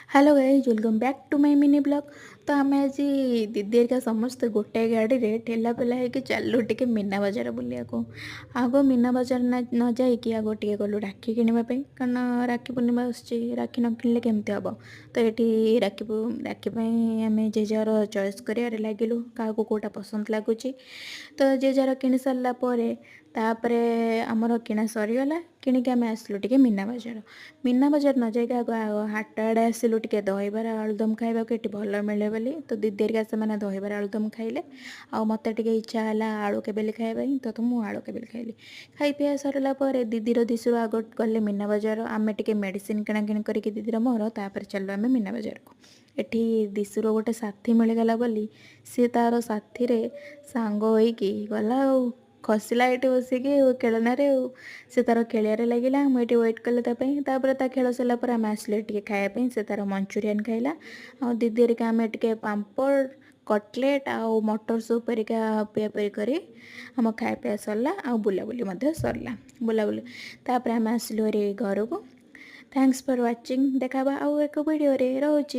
Hello guys, welcome back to my mini vlog। ତ ଆମେ ଆଜି ଦିଦି ହେରିକା ସମସ୍ତେ ଗୋଟାଏ ଗାଡ଼ିରେ ଠେଲା ପେଲା ହେଇକି ଚାଲିଲୁ ଟିକେ ମୀନା ବଜାର ବୁଲିବାକୁ। ଆଗ ମୀନା ବଜାର ନ ଯାଇକି ଆଗ ଟିକେ ଗଲୁ ରାକ୍ଷୀ କିଣିବା ପାଇଁ, କାରଣ ରାକ୍ଷୀ ପୂର୍ଣ୍ଣିମା ଆସୁଛି, ରାକ୍ଷୀ ନ କିଣିଲେ କେମିତି ହେବ? ତ ଏଠି ରାକ୍ଷୀ ପାଇଁ ଆମେ ଯେ ଯାହାର ଚଏସ୍ କରିବାରେ ଲାଗିଲୁ, କାହାକୁ କେଉଁଟା ପସନ୍ଦ ଲାଗୁଛି। ତ ଯିଏ ଯାହାର କିଣି ସାରିଲା ପରେ, ତାପରେ ଆମର କିଣା ସରିଗଲା। କିଣିକି ଆମେ ଆସିଲୁ ଟିକେ ମୀନା ବଜାର। ମୀନା ବଜାର ନ ଯାଇକି ଆଗ ହାଟ ଆଡ଼େ ଆସିଲୁ ଟିକେ ଦହିବରା ଆଳୁଦମ ଖାଇବାକୁ, ଏଠି ଭଲ ମିଳେ ବୋଲି। ତ ଦିଦି ହେରିକା ସେମାନେ ଦହିବରା ଆଳୁଦମ ଖାଇଲେ ଆଉ ମୋତେ ଟିକେ ଇଚ୍ଛା ହେଲା ଆଳୁ କେବେଲି ଖାଇବା ପାଇଁ, ତ ମୁଁ ଆଳୁ କେବେଲି ଖାଇଲି। ଖାଇ ପିଆ ସରିଲା ପରେ ଦିଦିର ଦିଶୁର ଆଗ ଗଲେ ମୀନା ବଜାର। ଆମେ ଟିକେ ମେଡ଼ିସିନ କିଣାକିଣି କରିକି ଦିଦିର ମୋର ତାପରେ ଚାଲିଲୁ ଆମେ ମୀନା ବଜାରକୁ। ଏଠି ଦିଶୁର ଗୋଟେ ସାଥୀ ମିଳିଗଲା ବୋଲି ସିଏ ତାର ସାଥିରେ ସାଙ୍ଗ ହୋଇକି ଗଲା ଆଉ ଖସିଲା ଏଠି ବସିକି ଆଉ ଖେଳନାରେ, ଆଉ ସେ ତାର ଖେଳିବାରେ ଲାଗିଲା। ମୁଁ ଏଠି ୱେଟ୍ କଲି ତା ପାଇଁ। ତାପରେ ତା ଖେଳ ସରିଲା ପରେ ଆମେ ଆସିଲୁ ଟିକେ ଖାଇବା ପାଇଁ। ସେ ତାର ମଞ୍ଚୁରିଆନ୍ ଖାଇଲା ଆଉ ଦିଦି ହେରିକା ଆମେ ଟିକେ ପାମ୍ପଡ଼, କଟଲେଟ୍ ଆଉ ମଟର ସୁପ୍ ହେରିକା ପିଆପିଇ କରି ଆମ ଖାଇବା ପିଇବା ସରିଲା ଆଉ ବୁଲାବୁଲି ମଧ୍ୟ ସରିଲା। ବୁଲାବୁଲି ତାପରେ ଆମେ ଆସିଲୁ ହେରି ଘରକୁ। Thanks for watching। ଦେଖା ଆଉ ଏକ ଭିଡ଼ିଓରେ, ରହୁଛି।